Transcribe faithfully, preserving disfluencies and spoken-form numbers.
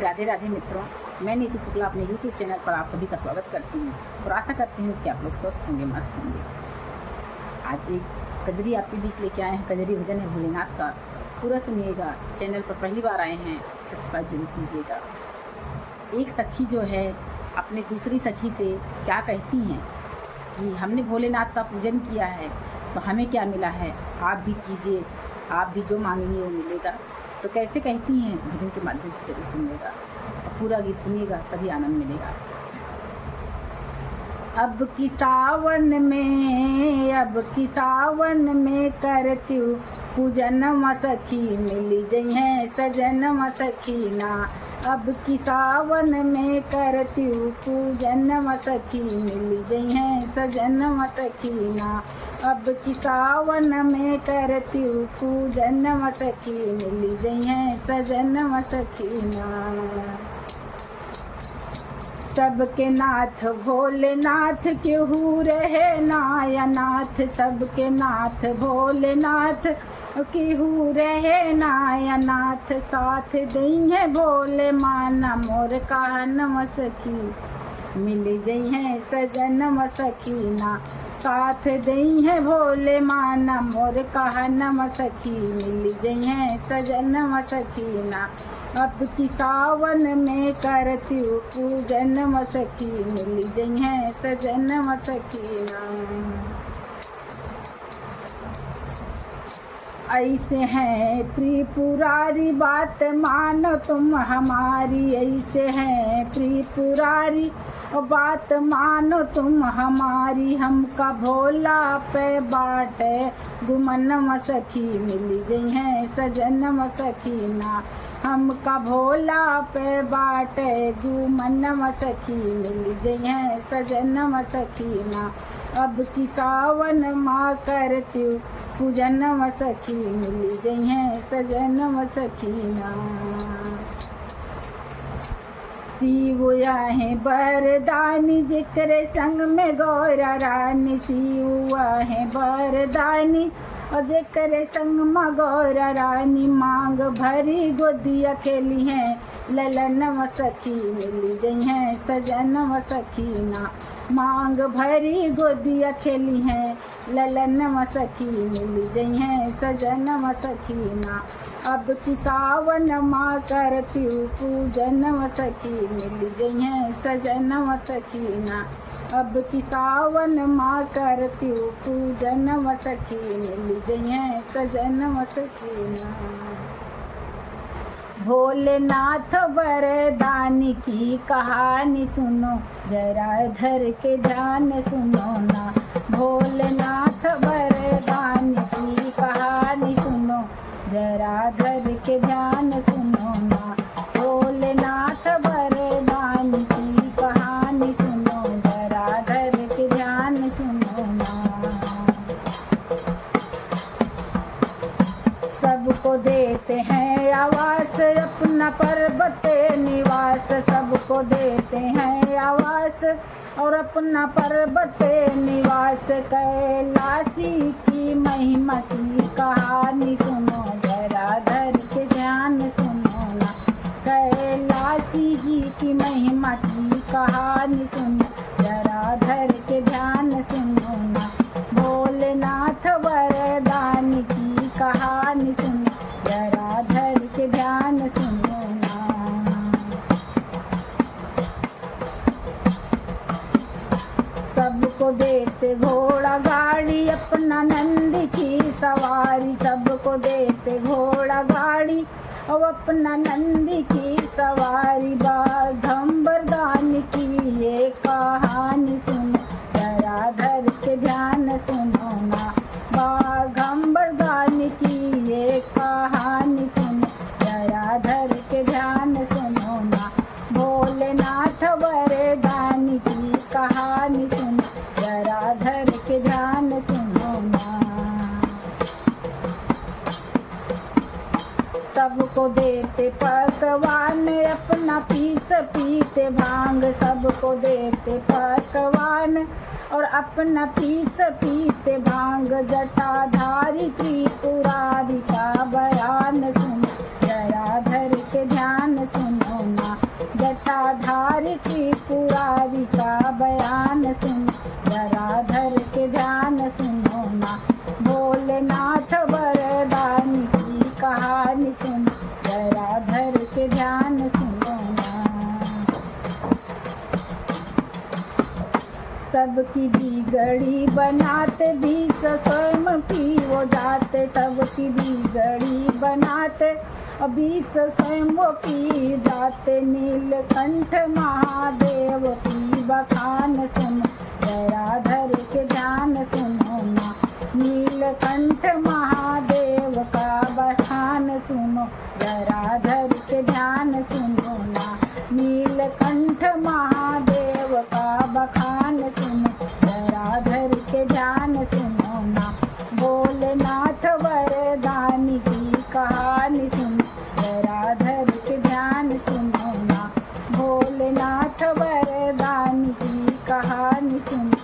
राधे राधे मित्रों, मैं नीतू शुक्ला अपने YouTube चैनल पर आप सभी का स्वागत करती हूँ और आशा करती हूँ कि आप लोग स्वस्थ होंगे, मस्त होंगे। आज एक कजरी आपके बीच लेके आए हैं, कजरी भजन है भोलेनाथ का, पूरा सुनिएगा। चैनल पर पहली बार आए हैं, सब्सक्राइब जरूर कीजिएगा। एक सखी जो है अपने दूसरी सखी से क्या कहती हैं कि हमने भोलेनाथ का पूजन किया है तो हमें क्या मिला है, आप भी कीजिए, आप भी जो मांगेंगे वो मिलेगा। तो कैसे कहती हैं, भजन के माध्यम से जरूर सुनिएगा और पूरा गीत सुनिएगा, तभी आनंद मिलेगा। अब की सावन में, अब की सावन में करतिउ पूजनवा सखी, मिली जइहैं सजनवा सखी ना। अब की सावन में करतिउ पूजनवा सखी, मिली जइहैं सजनवा सखी ना। अब की सावन में करतिउ पूजनवा सखी, मिली जइहैं सजनवा सखी ना। सबके नाथ भोलेनाथ, केहू रहे ना अनाथ। सबके नाथ भोलेनाथ, केहू रहे ना अनाथ। साथ दइहैं भोले, माना मोर कहनवा सखी, मिली जइहैं सजनवा सखी ना। साथ दइहैं भोले, माना मोर कहनवा सखी, मिली जइहैं सजनवा सखी ना। अब की सावन में करतिउ पूजनवा सखी, मिली जइहैं सजनवा सखी ना। ऐसे हैं त्रिपुरारी, बात मानो तुम हमारी। ऐसे हैं त्रिपुरारी, बात मानो तुम हमारी। हमका भोला पे बाटे गुमनवा सखी, मिली जइहैं सजनवा सखी ना। हमका भोला पे बाटे गुमनवा सखी, मिली जइहैं सजनवा सखी ना। अब की सावन मा करतिउ पूजनवा सखी, मिली जइहैं सजनवा सखी ना। शिव आहे बरदानी, जेकरे संग में गौरा रानी। शिव आहे बरदानी, और जेकरे संग में गौरा रानी। मांग भरी गोदिया खेलिहैं ललनवा सखी, मिली जइहैं सजनवा सखी ना। मांग भरी गोदिया खेलिहैं ललनवा सखी, मिली जइहैं सजनवा सखी ना। अब की सावन मा करतिउ पूजनवा सखी, मिली जइहैं सजनवा सखी ना। अब की सावन मा करतिउ पूजनवा सखी, मिली जइहैं सजनवा सखी ना। भोलेनाथ वरदानी की कहानी सुनो, जरा धर के ध्यान सुनो ना। भोलेनाथ वरदानी की कहानी सुनो, जरा धर के ध्यान सुनो ना। भोलेनाथ वरदानी की कहानी सुनो, जरा धर के ध्यान सुनो ना। सबको देते हैं आवास, अपना पर्वत पे निवास। सबको देते हैं आवास और अपना पर्वत पे निवास। कैलाशी की महिमा की कहानी सुनो, जरा धर के ध्यान सुनो ना। कैलाशी जी की महिमा की कहानी सुनो, जरा धर के ध्यान सुनो ना। भोलेनाथ वरदानी की कहानी सुनो, जरा धर के ध्यान सुनो ना। सबको देते घोड़ा गाड़ी, अपना नंदी की सवारी। सबको देते घोड़ा गाड़ी और अपना नंदी की सवारी। बाघम्बर दानी की ये कहानी सुनो, जरा धर के ध्यान सुनो ना। बाघम्बर दानी की ये कहानी सुनो, जरा धर के ध्यान सुनो ना। भोलेनाथ वरदानी की कहानी सुनो, जरा धर के ध्यान सुनो ना। सबको देते पकवान, अपना पीस पीते भांग। सबको देते पकवान और अपना पीस पीते भांग। जटाधारी त्रिपुरारी का बयान सुनो, जरा धर के ध्यान सुनो ना। सबकी बिगड़ी बनाते, विष स्वयं पीवो जाते। सबकी बिगड़ी बनाते, विष स्वयं वो पी जाते। नीलकंठ महादेव की बखान सुनो, जरा धर के ध्यान सुनो ना। नीलकंठ महादेव का बखान सुनो, जरा धर के ध्यान सुनो ना। नीलकंठ महादेव का बखान सुनो, जरा धर के ध्यान सुनो ना। भोलेनाथ वरदानी की कहानी सुनो, जरा धर के ध्यान सुनो ना। भोलेनाथ वरदानी की कहानी सुनो,